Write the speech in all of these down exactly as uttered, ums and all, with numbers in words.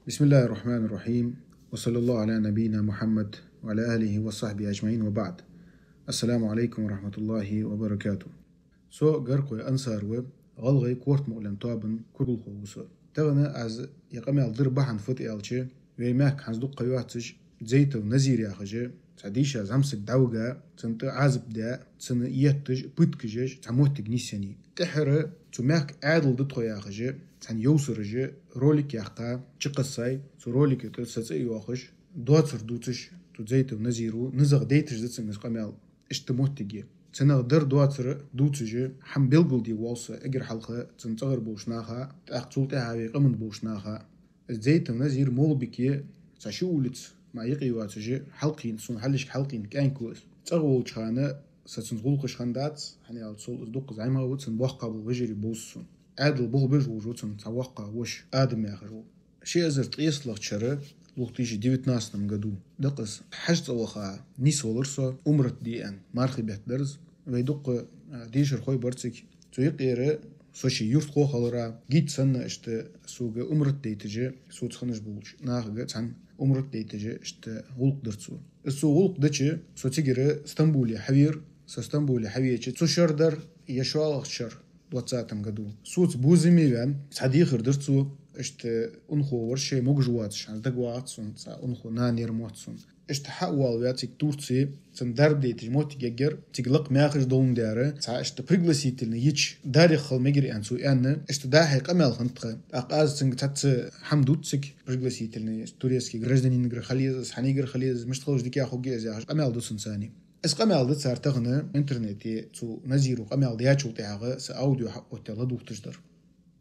بسم الله الرحمن الرحيم. وصلى الله على نبينا محمد وعلى آله وصحبه أجمعين وبعد. السلام عليكم ورحمة الله وبركاته. Со Гаркхой Ансар ва, гӀалгӀай корта мукъален тоабан курагалхо ва со. Тахан аз ер къамаьл дара бахьан фуд аьлча, вай мехка хӀанз дукха ха йоацаш, Дзейтов Назир яхаш, цхьа дийша зӀамсаг дӀавига, цунна тӀа Ӏазап даь, цунна етташ, пыткаш еш, цхьа моттиг нийсъеннай. ТӀеххьара цу мехка Ӏаьдал да тхо яхаш, цхьан йовсараш ролик яьккха, чукхессай, цу ролика тӀа са цӀи а йоахаш, доацар дувцаш, цу Дзейтов Назира, низагӀа дайташ да цунга из къамаьл. Иштта моттиг я. Цунах дар-доацар дувцаш, хӀама белгалде воалл со эггара хьалха цун цӀагӀара болча наха, тӀаккха цул тӀехьа вай къаман болча наха. Из Дзейтов Назир Молбике цхьа ши улица мара юкъе йоацаш хьалкхийна, сона хьалхашка хьалкхийна кӀаьнк ва из. ЦӀагӀа волча хана са цунца гӀулакхаш хиннадац, хӀана аьлча сол из дукха зӀамига ва, цун боккхагӀа бола вежарий бовз сона. Ӏаьдала болх беш волаш ва цун цхьа воккхагӀа воша, Адам яхаш вола. Ши эзар ткъаь ислагӀча шера, две тысячи девятнадцатом году, дакъа из, хьажцӀа ваха нийсвелар со, Ӏумрат де аьнна, мархий бетта дар из. Вай дукха, а, дешархой бар цига. Цу юкъера со ший юртахо хиларах, гид санна иштта сога Ӏумрат дайташ, соца хинна болча нахага цхьана Ӏумрат дайташ иштта гӀулакх дир цо. Из цо гӀулакх дича, со цигара Стамбуле хьавера, со Стамбуле хьавеча, цу шера дар е шоллагӀча шера, двадцатом году. Соца бувзаме ваьнна, цхьа дехар дир цо, иштта унахо вар, ше могаш воацаш, хӀанз дагавоагӀац сона, цхьа унахо нана яр мотт сона. Иштта хьа а воалаваь цига Турце, цунна дарба дайташ моттиг эггара, цига лакха мехаш доландаь, цхьа иштта пригласительный йича, дарех хила мегар аьнна цо аьнна, иштта дӀа-хьа къамаьл хиннад тха. ТӀаккха аз цунга цхьацца хӀама дувц цига, пригласительный, турецкий гражданинагара хила еза из, хьанагара хила еза из, мишта хилча дикагӀа хургья из яхаш, къамаьл ду цунца цхьана. Из къамаьл да цар тахан интернете цу Назира къамаьл даьчул тӀехьагӀа са аудио хьаоттаяь ладувгӀаш дар.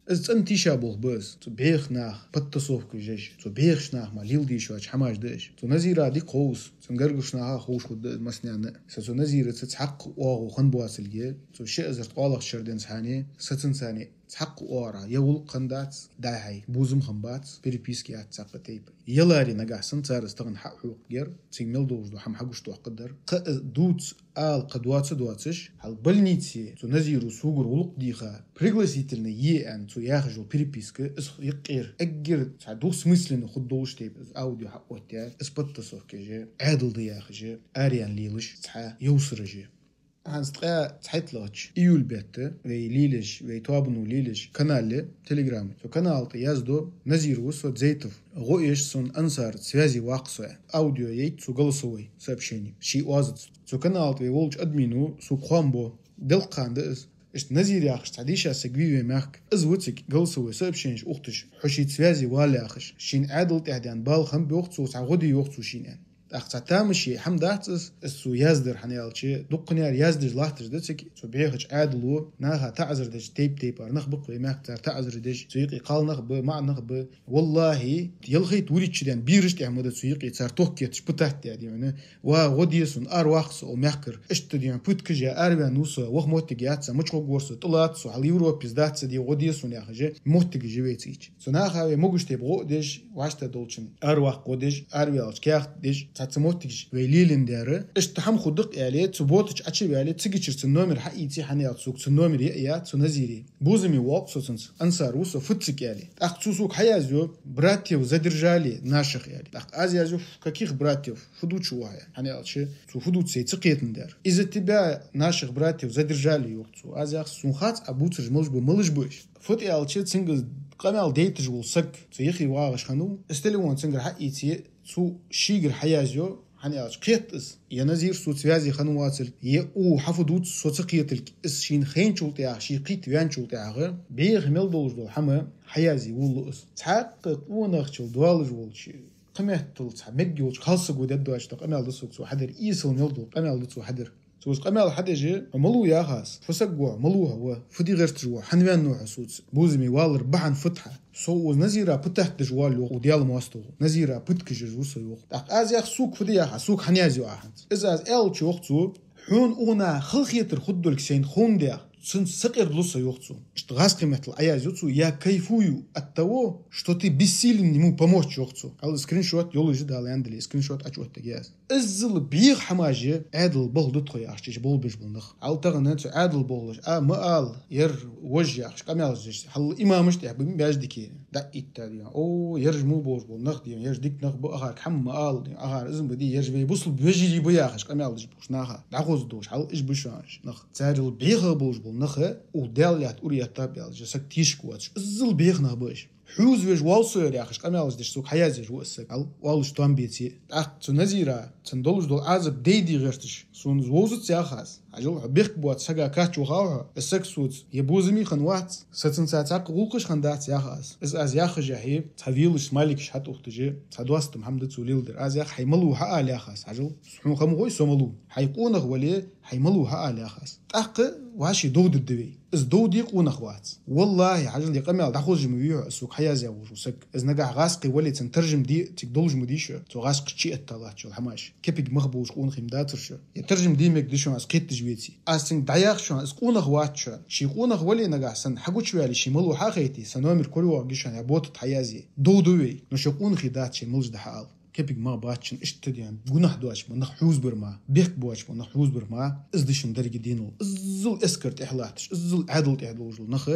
Из цӀена тийша болх ба из, цу бӀеха наха подтасовкаш еш, цу бӀехача наха мара леладе йиш йоаца хӀамаш да уж. Цу Назира дика хов из, цун гаргарча наха а ховш хургда из массанена. Са цу Назираца цхьаккха оагӀув хиннабоацилга, цу ши эзар ткъоалагӀча шера денз хьане, са цунца цхьана цхьаккха оагӀорахьа е гӀулакх хиннадац, дӀа-хьа бувзам хиннабац, переписка яц цхьаккха тайпа. Е ларе нагахьа санна цар из тахан хьа а хьокхаргьяр, цига мел долаш дола хӀама хьагучадоаккхаргдар. Кхы а дувца ала кхы доаца доацаш, хьал больнице цу Назира согара гӀулакх дийха, пригласительный е аьнна цо яхаш йола переписка, из юкъера эггара цхьа двусмысленно хургдолаш тайпа из аудио хьаоттаяь, из подтасовка еш, Ӏаьдал да яхаш, араяьнна лелаш цхьа йовсараш. ХӀанз ткъаь цхьайтталагӀча июль бетта вай лелаеш, вай тоабано лелаеш канал я Telegram. Цу канала тӀа яздо: «Назир ва со, Дзейтов. ГӀо эш сона, Ансараца связе ваккха со», аьнна. Аудио яйт цо, голосовой сообщени, ший оазаца. Цу канала тӀа вай волча админо сога хоам бо. Делкъа хана да из. Иштта Назир яхаш цхьа дийша саг вий вай мехка. Из ва цига голосовой сообщенеш ухаш, хьо шийца связе вала яхаш, шийна Ӏаьдал тӀехьа даьнна бала хиннаб йоах цо, цхьа гӀо де йоах цо шийна аьнна. ТӀаккха цхьа тамаш е хӀама дац из, из цо яздар, хӀана аьлча дуккханера яздеш латташ да цига, цу бӀехача Ӏаьдало наха таӀазар деш тайп-тайпара нах ба-кх вай мехка, цар таӀазар деш, цу юкъе кхалнах ба, маӀанах ба. ВаллахӀи, ялхайтта-вурийтта шу даьнна бераш тӀехьа ма да цу юкъе цар ток кетташ, пытать даь, дий хьона: «Ва, гӀо де сона, араваккха со укх мехкара. Иштта, дий хьона, пыткаш яь араваьннав со, ваха моттиг яц са, мича гӀоргва со, тӀалатт со, хьал Европе дац со, дий, гӀо де сона», яхаш, моттигаш я вай цига. Цу наха вай могаш тайпа гӀо а деш, вӀаштӀехьа долчунна араваккха гӀо деш, араваьлча каьхат деш, цхьацца моттигаш вай лелаеннадар. Иштта хӀама хургда-кх аьле, цу ботача Ӏочуваьле, цига чура цун номер хьаийце, хӀана аьлча сога цун номер яа яц цу Назира. Бувзаме воалл-кх со цунца, Ансар ва со, фуд цига аьле. ТӀаккха цо сога хьаязйо: «Братьев задержали наших», аьле. ТӀаккха аз язйо: «Каких братьев? Фу ду цо, хӀана аьлча цо фу ду цо ца кхетандаь». «Из-за тебя наших братьев задержали», йоах цо. Аз йоах: «Сона хац Ӏа бувцараш малаш ба, малаш ба уж». Фуд аьлча, цунга къамаьл дайташ вола саг, цу юхе вагӀаш хиннав, из телефон цунгара хьаийце, цо шийгара хьаязйо, хӀана аьлча кхет из: е Назир соца связе хиннавоацилга, е укхо хьа фу дувц со ца кхетилга, из шийна хайначул тӀехьагӀа, ше кхийтта ваьнначул тӀехьагӀа, бӀеха мел долаш дола хӀама хьаязъе вуллу из. Цхьаккха къонахчал доаллаш волча, кхыметтел цхьа мегаш йолча кхалсаго дергдоацаш дола къамаьл да сога цо хьадер, эсала мел дола къамаьл да цо хьадер. Цо из къамаьл хьадеш: «Хьо малув, — яхаш, — фу саг ва хьо, малув хьо ва, фу де гӀерташ ва хьо, хӀана ваьннав хьо соца, бувзаме валара бахьан фуд хьа?» «Со укх Назира пытать деш воалл, — йоах, — укх Даьла моастагӀа. Назира пыткаш еш ва со, — йоах». ТӀаккха аз йоах: «Сога фу де, — яхаш, — сога хӀана язйо Ӏа хӀанз?» Из аз аьлча, йоах цо: «Хьона укханна халахетар хургдолга сайна ховндаь, Цунца сакъердалу со, йоах цо. Иштта гӀазкхий меттала Ӏояздир цо: «Я кайфую от того, что ты бессилен ему помочь», йоах цо. Хьал скриншот йолаш я, Дала аьннадале, скриншот Ӏочуоттаргья аз. Иззал бӀеха хӀамаш я Ӏаьдала болх ду тхо яхаш, иштта болх беш бола нах. Хьал тахан цу Ӏаьдала болхлоша: «А, ма ала, ер вож», яхаш, къамаьлаш деш, хьал имамаш тӀехь ба маьждиге дӀаиттад, дий хьона. «О, ераш мо болаш бола нах, дий хьона, ераш дика нах ба, ахарга хӀама ма ала, дий хьона, ахар из ма дий, ераш вай бусалба вежарий ба», яхаш, къамаьл деш болаш наха дӀахозаш долаш, хьал уж ба шоана нах. Царел бӀеха болаш бола нах, укх Даьла лаьтта ура еттаб аьлча, саг тешаш воацаш, иззал бӀеха нах ба уж. «Хьувзавеш воал со ер», яхаш, къамаьлаш деш сога хьаязъеш ва из саг, хьал оалаш тоам беце. ТӀаккха цу Назира, цунна долаш дола Ӏазап дайде гӀерташ, сона из вовзац, яхаш, аз. Хьажал, хьо бехк боаца сага кхаччалца вахав хьо, из саг соца е бозаме хинна вац, са цунца цхьаккха гӀулакхаш хинна дац, яхаш аз. Из аз яххашехь, цхьа велаш, смайликаш хьатӀаухийташ, цхьа достам хӀама да цо леладер. Аз яхар: «Хьай малав хьаала», яхаш аз. Хьажал, хьона хӀама гой со малав. «Хьай къонах вале, хьай малав хьаала», яхаш аз. ТӀаккха вӀаший дов дергда вай. Из дов де къонах вац. Валлахьи, хьажал, е къамаьл дӀахозаш ма вий хьо, из сога хьаязъяь волаш вола саг. Из нагахь гӀазкхий вале, цунна таржам де цига долаш ма дий шо, цо гӀазкхий чу этта латтача хӀамаш. Кепиг мах болаш къонахий ма дацар шо. Е таржам де мегаш да шоана, аз кхеташ веце. Аз цунга дӀаяхача шоана, из къонах вац шоана. Ше къонах вале, нагахь санна хьагучаваьле, ший малав хьахайте, са номер кора йоагӀаргья шоана, е ботат хьаязъе. Дов ду вай. Но шо къонахий дац, шоай малаш да хьаала. Кепиг мах бац шун иштта, дий хьона, гунахь доацаш бола нах хьувзабар мара, бехк боацаш бола нах хьувзабар мара. Из да шун деррига динал. Иззал эскар тӀехь латташ, иззал Ӏаьдал тӀехь долаш дола нах,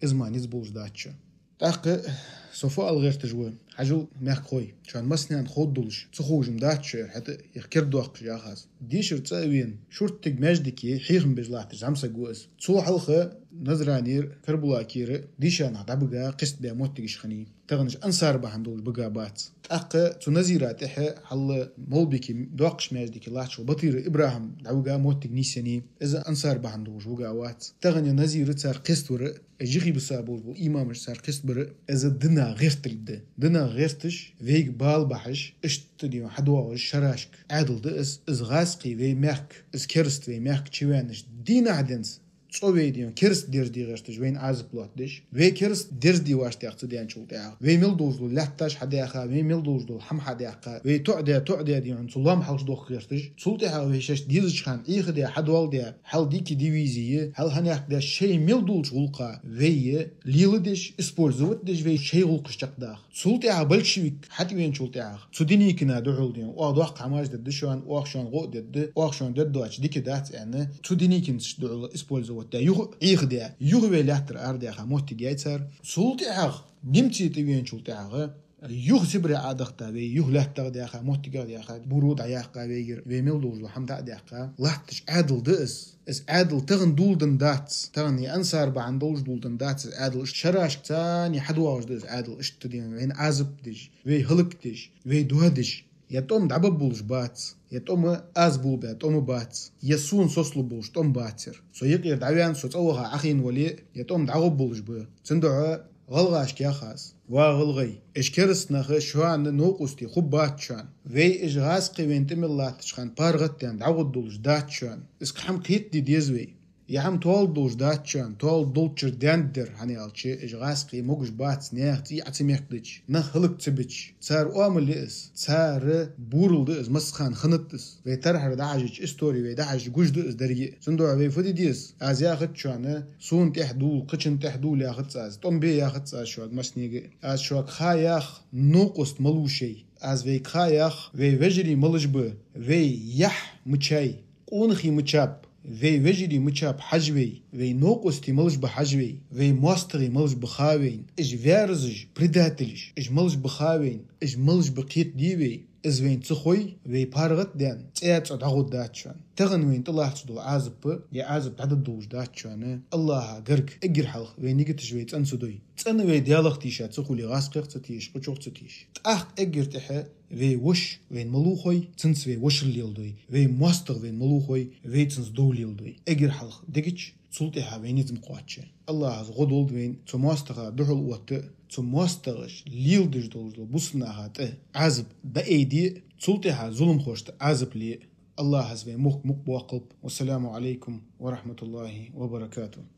из мара низ болаш дац шо. ТӀаккха со фу ала гӀерташ ва, хьажал, мехкахой, шоана массанена ховргдолаш, ца ховш-м дац шо, ер хӀаьта их кердадоаккхаш, яхаш аз. Дешара цӀа а вена, шорттига маьждиге хьехам беш латташ зӀамсаг ва из. Цул хьалха Назранера, Карабулакера дийша нах дӀабига, кхестабаь моттигаш хиннай. Тахан уж ансар бахьан долаш бига бац. ТӀаккха цу Назира тӀехьа хьал Молбике доккхача маьждиге латташ вола Батыров ИбрахӀим дӀавига, моттиг нийсъеннай. Из ансар бахьан долаш вига вац. Тахан ер Назира цар кхеставар, уж жихи баса болаш бола имамаш цар кхеставар, из дина гӀертилг да. Дина гӀерташ, вайга бала бахьаш, иштта, дий хьона, хьадоагӀаш шерашка Ӏаьдал да из. Из гӀазкхий вай мехка, из кераста вай мехка чувеннаш дийнахьа денз цӀо вай, дий хьона, кераста дерзаде гӀерташ, вайна Ӏазап лоаттадеш. Вай кераста дерзаде вӀаштӀехьа цу даьнначул тӀехьагӀа. Вай мел долаш дола лаьтташ хьадаьха, вай мел долаш дола хӀама хьадаьккха, вай тоӀадаь, тоӀадаь, дий хьона, цу лоам хьалхашдохка гӀерташ. Цул тӀехьагӀа вай шоашта дезача хана Ӏехадаь, хьадоаладаь, хьал дика дивизия, хьал хьанехкадаь, шоай мел долча гӀулакха вай леладеш, использовать деш, вай шоай гӀулакхаш чакхдаха. Цул тӀехьагӀа большевик хьатӀавеначул тӀехьагӀа, цу Деникина духьал, дий хьона, оаха доккха хӀамаш дергда шоана, оаха шоана гӀо а дергда, оаха шоана дергдоацаш дика дац аьнна, цу Деникинца духьал использовать даь, юха Ӏехадаь, юха вай лаьттара арадаьха моттиг яьй цар. Цул тӀехьагӀа, немций тӀавеначул тӀехьагӀа, юха Сибре Ӏодахийта вай, юха лаьттах а даьха, моттигах а даьха, буро дӀаяьккха вайгара, вай мел долаш дола хӀама дӀа а даьккха, латташ Ӏаьдал да из. Из Ӏаьдал тахан доладенна дац, тахан ер ансар бахьан долаш доладенна дац из Ӏаьдал. Иштта шерашка царна хьадоагӀаш да из Ӏаьдал, иштта, дий хьона, вайна Ӏазап деш, вай хӀалакдеш, вай доадеш. Ер тӀом дӀабаргболаш бац, ер тӀом аз болабаь тӀом бац, ер сона соцалургболаш тӀом бац ер. Со юкъера дӀаваьнна, со цӀаваха Ӏохайна вале, ер тӀом дӀагӀоргболаш ба. Цудухьа гӀалгӀашка яхаш аз: ва гӀалгӀай, уж кераста нах шоана новкъостий хургбац шоана. Вай уж гӀазкхий вайна тӀа мел латтача хана паргӀатадаьнна дӀагӀоргдолаш дац шоана. Из кхы хӀама кхетаде деза вай. Ер хӀама тоалургдолаш дац шоана, тоалургдолчара даьннадар, хӀана аьлча уж гӀазкхий могаш бац наьха цӀий Ӏо ца мекхдича, нах хӀалак ца бича. Цар оамал я из, цар бурал да из, массахана хиннад из. Вай тархьар дӀахьежача, истори вай дӀахьежача гуш да из деррига а. Цудухьа вай фу де деза? Аз яхац шоана, сона тӀехьа дувла, кхычунна тӀехьа дувла яхац аз, тӀом бе яхац аз шуга массанега. Аз шуга ха ях, новкъост малув шоай. Аз вайга ха ях, вай вежарий малаш ба, вай яхь мичай, къонахий мичаб, вай вежарий мичаб хьажа вай, вай новкъостий малаш ба хьажа вай, вай моастагӀий малаш ба ха вайна, уж ваьрзаш, предательш, уж малаш ба ха вайна, уж малаш ба кхетаде вай. Из вайна ца хой, вай паргӀатадаьнна, цӀа-цӀа дӀагӀоргдац шоана. Тахан вайна тӀалатташ дола Ӏазап, ер Ӏазап дӀадаргдолаш дац шоана. АллахӀа гарга, эггара хьалха вай нигаташ вай цӀена ца дой. ЦӀена вай Даьлах тийша ца хуле, гӀазкхех ца теша, кхычох ца теша. ТӀаккха эггара тӀехьа вай воша вайна малув хой, цунца вай вошал леладой, вай моастагӀа вайна малув хой, вай цунца дов леладой. Эггара хьалха дегача, цул тӀехьа вай низ ма кхоачча. АллахӀа гӀо долда вайна цу моастагӀа духьал отта, цу моастагӀаша леладеш долаш дола бусалба наха тӀа Ӏазап дӀаайде, цул тӀехьа зуламхошта Ӏазап ле. АллахӀа вай мохк мукъабоаккхалба. Вассаламу Ӏалайкум ва рахьматуллахӀи ва баракатухӀ.